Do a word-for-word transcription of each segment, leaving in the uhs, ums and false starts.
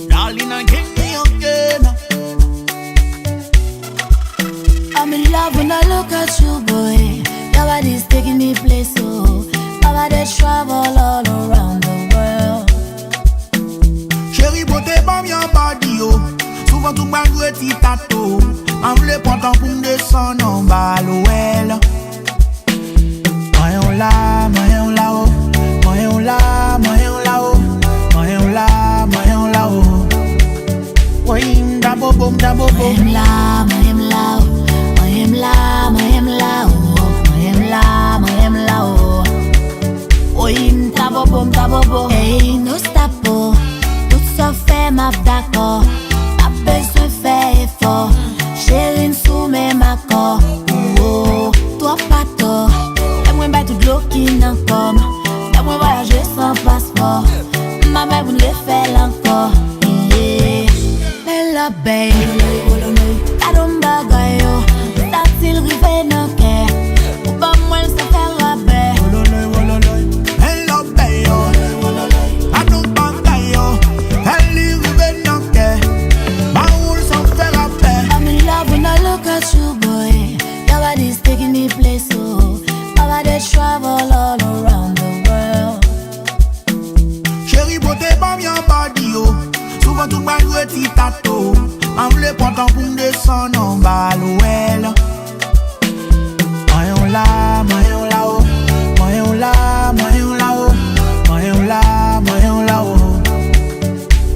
Darling, I can't be okay now. I'm in love when I look at you, boy. Your body's taking me places, oh. My body travel all around the world. Cheri, pote ban m yon body, yo. Souvan tou m pral jwe ti tato. M vle pran tan pou m desann anba lwèl. Manyen w la, manyen w la, o. Manyen w la, manyen w la, o. Manyen w la, manyen w la, o. Woy, m ta bobo, m ta bobo. Manyen m la, manyen m la, o. Manyen m la, manyen m la, o. Manyen m la, manyen m la, o. Woy, m ta bobo, m ta bobo. Ey, no stop, o. Tout sa w fè, m ap dakò. Pa bezwen fè efò. Cheri, n sou menm akò. Ou, o, twòp atò. Fè mwen bay tout dlo ki nan kò m. Fè mwen vwayaje san paspò. M ap bay pou n refè l ankò. Yeah. Men love, babe. Gade yon bagay, yo. Sa til rive nan kè. Ou ban mwen l san fè rabè. Men love, babe, yo. Gade yon bagay, yo. Sa li rive nan kè. Ba ou l san fè rabè. I'm in love when I look at you, boy. Your body's taking me places, oh. My body travel all around the world. Cheri, pote ban m yon body, yo. Souvan tou m pral jwe ti tato. M vle pran tan pou m desann anba lwèl. Manyen w la, manyen w la, o. Manyen w la, manyen w la, o. Manyen w la, manyen w la, o.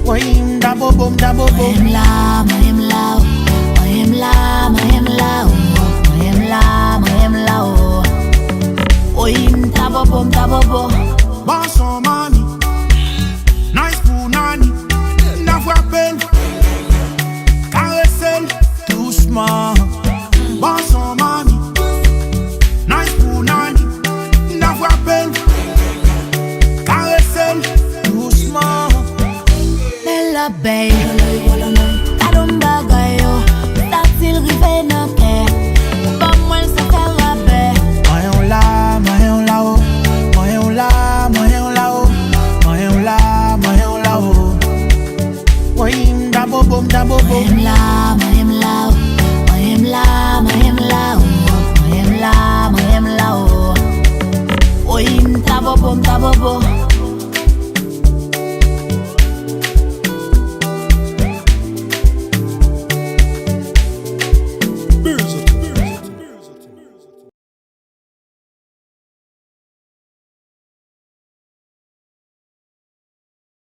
Woy, m ta bobo, m ta bobo. Manyen m la, manyen m la, o. Manyen m la, manyen m la, o. Manyen m la, manyen m la, o. Woy, m ta bobo, m ta bobo. Bon son, mami. Nice pou Nani. N a frape l. Karese l dousman. Bon son, mami. Nice pou Nani. N a frape l. Karese l dousman. Men love, babe. Gade yon bagay, yo. Sa til rive nan kè. Ban mwen l san fè rabè. Manyen w la, manyen w la, o. Manyen w la, manyen w la, o. Manyen w la, manyen w la, o. Woy, m ta bobo, m ta bobo. Manyen m la, manyen m la, o. Manyen m la, manyen m la, o. Manyen m la, manyen m la, o. Woy, m ta bobo, m ta bobo.